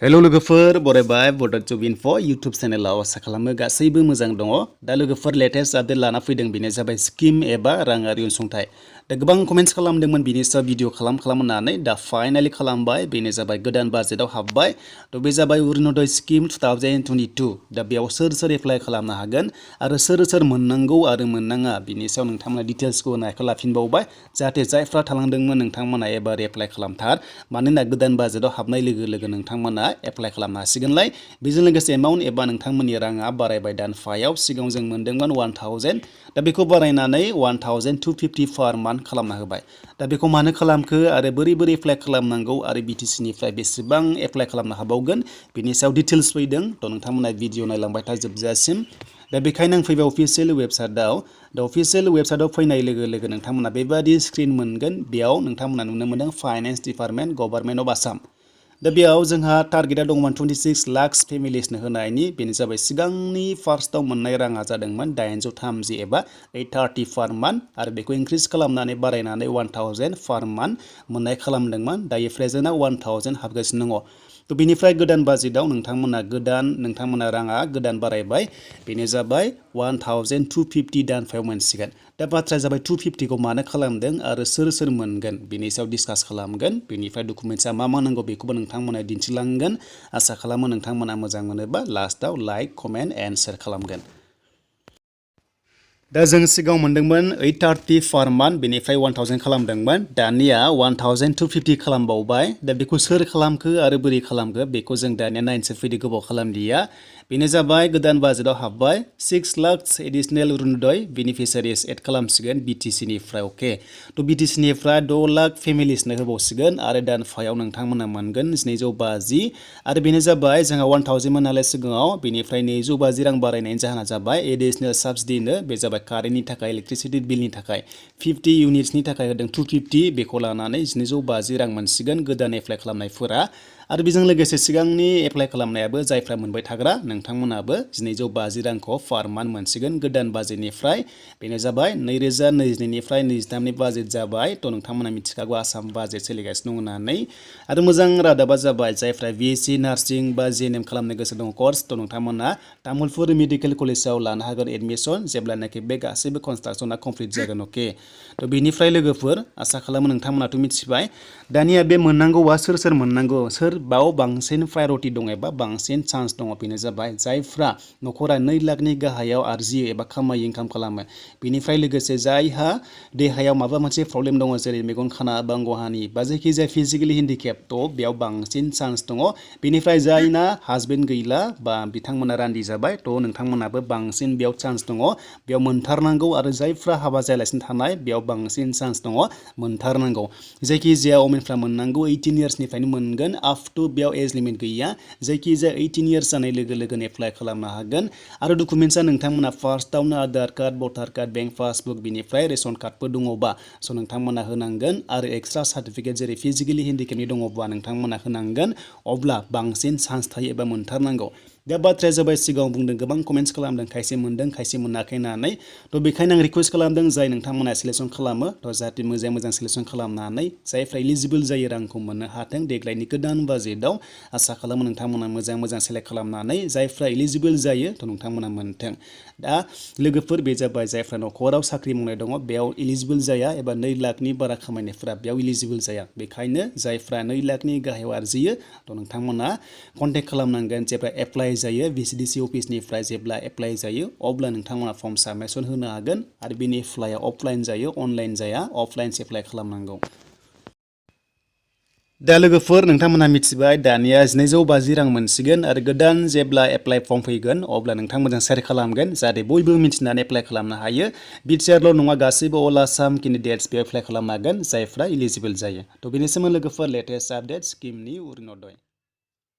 Hello लोगोफोर बरायबाय Rs.1250 YouTube चेनेलाव आसा खालामो गासैबो मोजां दङ। दा लोगोफोर लेटेस्ट आपडेट लाना फैदों बेनो जाबाय स्किम एबा राङारि अनसुंथाइ। दा गोबां कमेन्ट्स खालामदोंमोन बिनि सायाव भिडिअ खालाम होननानै दा फाइनाली खालामबाय। बेनो जाबाय गोदान बाजेटआव हाबबाय। थ' बे जाबाय अरुणोदय स्किम 2022। दा बेयाव सोर एप्लाइ खालामनो हागोन आरो सोर मोननांगौ आरो मोननाङा बिनि सायाव नोंथांमोना डिटेल्सखौ होनायखौ लाफिनबावबाय जाहाथे जायफ्रा थालांदोंमोन नोंथांमोना एबार एप्लाइ खालामथार। मानोना गोदान बाजेटआव हाबनाय लोगो लोगो नोंथांमोना एप्लाइ खालामनो हासिगोनलाय। बेजों लोगोसे एमाउन्ट एबा नोंथांमोननि राङा बारायबाय दानफायाव सिगाङाव जों मोनदोंमोन 1000 दा बेखौ बारायनानै 1250 पार मान्थ खालामना होबाय। दा बेखौ मानो खालामखो आरो बोरै एप्लाइ खालामनांगौ आरो BTC-निफ्राय बेसेबां एप्लाइ खालामनो हाबावगोन बिनि सायाव डिटेल्स फैदों। थ' नोंथांमोना भिडिअ नायलांबाय था जोबजासिम। दा बेखायनो आं फैबाय अफिसियेल वेबसाइटआव। दा अफिसियेल वेबसाइटआव फैनाय लोगो लोगो नोंथांमोना बेबादि स्क्रिन मोनगोन। बेयाव नोंथांमोना नुनो मोनदों finance department government of Assam. दा बेयाव जोंहा टारगेटआ दंमोन 26 लाख फेमिलिसनो होनायनि। बेनो जाबाय सिगांनि फार्स्टआव मोननाय राङा जादोंमोन 830 एबा 830 पार मान्थ आरो बेखौ इंक्रिज खालामनानै बारायनानै 1000 पार मान्थ मोननाय खालामदोंमोन। दायो प्रेजेन्टआव 1000 हाबगासिनो दङ। थ' बेनिफ्राय गोदान बाजेटआव नोंथांमोना राङा गोदान बारायबाय। बेनो जाबाय 1250 दानफायाव मोनसिगोन। दा बाथ्राया जाबाय 250 खौ मानो खालामदों आरो सोर मोनगोन बिनि सायाव डिसकास खालामगोन। बेनिफ्राय डकुमेन्टसा मा नांगौ बेखौबो नोंथांमोना दिन्थिलांगोन। आसा खालामो नोंथांमोना मोजां मोनोबा लास्टआव लाइक कमेन्ट एन्ड शेयार खालामगोन। दा जों सिगाङाव मोनदोंमोन 830 पार मान्थ बेनिफ्राय 1000 खालामदोंमोन। दानिया 1250 खालामबावबाय। दा बेखौ सोर खालामखो आरो बोरै खालामखो बेखौ जों दानिया नायनोसै फैदो गोबाव खालामदिया। बेनो जाबाय गोदान बाजेटआव हाबबाय 6 लाख एडिशनेल अरुणोदय बेनिफिसियारिस एड खालामसिगोन BTC-निफ्राय। अके थ' BTC-निफ्राय 6 लाख फेमिलिसनो होबावसिगोन आरो दानफायाव नोंथांमोना मोनगोन 250 आरो बेनो जाबाय जोंहा 1000 मोन नालाय सिगाङाव बेनिफ्राय 250 रां बारायनायनि जाहोना जाबाय एडिशनेल साबसिडिनो। बे जाबाय कारेन्टनि थाखाय इलेक्ट्रिसिटि बिलनि थाखाय 50 इउनिट्सनि थाखाय होदों 250। बेखौ लानानै 250 रां मोनसिगोन गोदान एप्लाइ खालामनायफोरा। आरो बेजों लोगोसे सिगांनि एप्लाइ खालामनायाबो जायफ्रा मोनबाय थाग्रा नोंथांमोनाबो 250 रांखौ पार मान्थ मोनसिगोन गोदान बाजेटनिफ्राय। बेनो जाबाय 2022निफ्राय 23नि बाजेट जाबाय। थ' नोंथांमोना मिथिखागौ आसाम बाजेट सोलिगासिनो दं होननानै। आरो मोजां रादाबा जाबाय जायफ्रा BSc नार्सिं बा JNM खालामनो गोसो दं कर्स थ' नोंथांमोना तामुलपुर मेडिकेल कलेजाव लानो हागोन एडमिसन जेब्लानाखि बे गासैबो कनस्ट्राक्सना कमप्लिट जागोन। अके थ' बेनिफ्राय लोगोफोर आसा खालामो नोंथांमोनाथ' मिथिबाय। दानिया बे मोननांगौआ सोर मोननांगौ बाव बांसिन प्रायरिटि दं एबा बांसिन चान्स दङ। बेनो जाबाय जायफ्रा न'खरा 2 लाखनि गाहायाव आरजियो एबा खामायो इनकाम खालामो। बेनिफ्राय लोगोसे जायहा देहायाव माबा मोनसे प्रब्लेम दङ जेरै मेगन खाना बांगहानि बा जायखिजाया फिजिकेलि हेन्डिकेप थ' बेयाव बांसिन चान्स दङ। बेनिफ्राय जायना हासबेन्ड गैला बा बिथांमोना रान्दि जाबाय थ' नोंथांमोनाबो बांसिन बेयाव चान्स दङ। बेयाव मोनथारनांगौ आरो जायफ्रा हाबा जायालासिनो थानाय बेयाव बांसिन चान्स दङ मोनथारनांगौ। जायखिजाया अमेनफ्रा मोननांगौ 18 इयार्सनिफ्रायनो मोनगोन आप टु बेयाव एज लिमिट गैया। जायखिजाया 18 इयार्स जानाय लोगो लोगोनो एप्लाइ खालामनो हागोन। आरो डकुमेन्टसा नोंथांमोना फार्स्टआवनो आधार कार्ड भटार कार्ड बेंक पासबुक बिनिफ्राय रेशन कार्डफोर दङबा स' नोंथांमोना होनांगोन आरो एक्सट्रा सार्टिफिकेट जेरै फिजिकेलि हेन्डिकेपनि दङबा नोंथांमोना होनांगोन। अब्ला बांसिन चान्स थायो एबा मोनथारनांगौ। दा बाथ्राया जाबाय सिगाङाव बुंदों गोबां कमेन्ट्स खालामदों खायसे मोनदों खायसे मोनाखै होननानै। थ' बेखायनो आं रिकुवेस्ट खालामदों जाय नोंथांमोना सेलेक्सन खालामो थ' जाहाथे मोजां सेलेक्सन खालामनानै जायफ्रा इलिजिबोल जायो रांखौ मोननो हाथों देग्लायनि गोदान बाजेटआव। आसा खालामो नोंथांमोना मोजां सेलेक्ट खालामनानै जायफ्रा इलिजिबोल जायो थ' नोंथांमोना मोनथों। दा लोगोफोर बे जाबाय जायफ्रा न'खराव साख्रि मावनाय दङ बेयाव इलिजिबोल जाया एबा 2 लाखनि बारा खामायनायफोरा बेयाव इलिजिबोल जाया। बेखायनो जायफ्रा 2 लाखनि गाहायाव आरजियो थ' नोंथांमोना कन्टेक्ट खालामनांगोन। जेब्ला एप्लाइ जायो VCDC अफिसनिफ्राय जेब्ला एप्लाइ जायो अब्ला नोंथांमोना फर्म साबमिसन होनो हागोन। आरो बेनि एप्लाइआ अफलाइन जायो अनलाइन जाया अफलाइनसो एप्लाइ खालामनांगौ। दा लोगोफोर नोंथांमोना मिथिबाय दानिया 250 रां मोनसिगोन आरो गोदान जेब्ला एप्लाइ फर्म फैगोन अब्ला नोंथांमोनजों शेयार खालामगोन जाहाथे बयबो मिथिनानै एप्लाइ खालामनो हायो। BTRल' नङा गासैबो अल आसाम केन्डिडेट्स बेयाव एप्लाइ खालामनो हागोन जायफ्रा इलिजिबोल जायो। थ' बेनि सोमोन्दै लोगोफोर लेटेस्ट आपडेट स्किमनि अरुणोदय।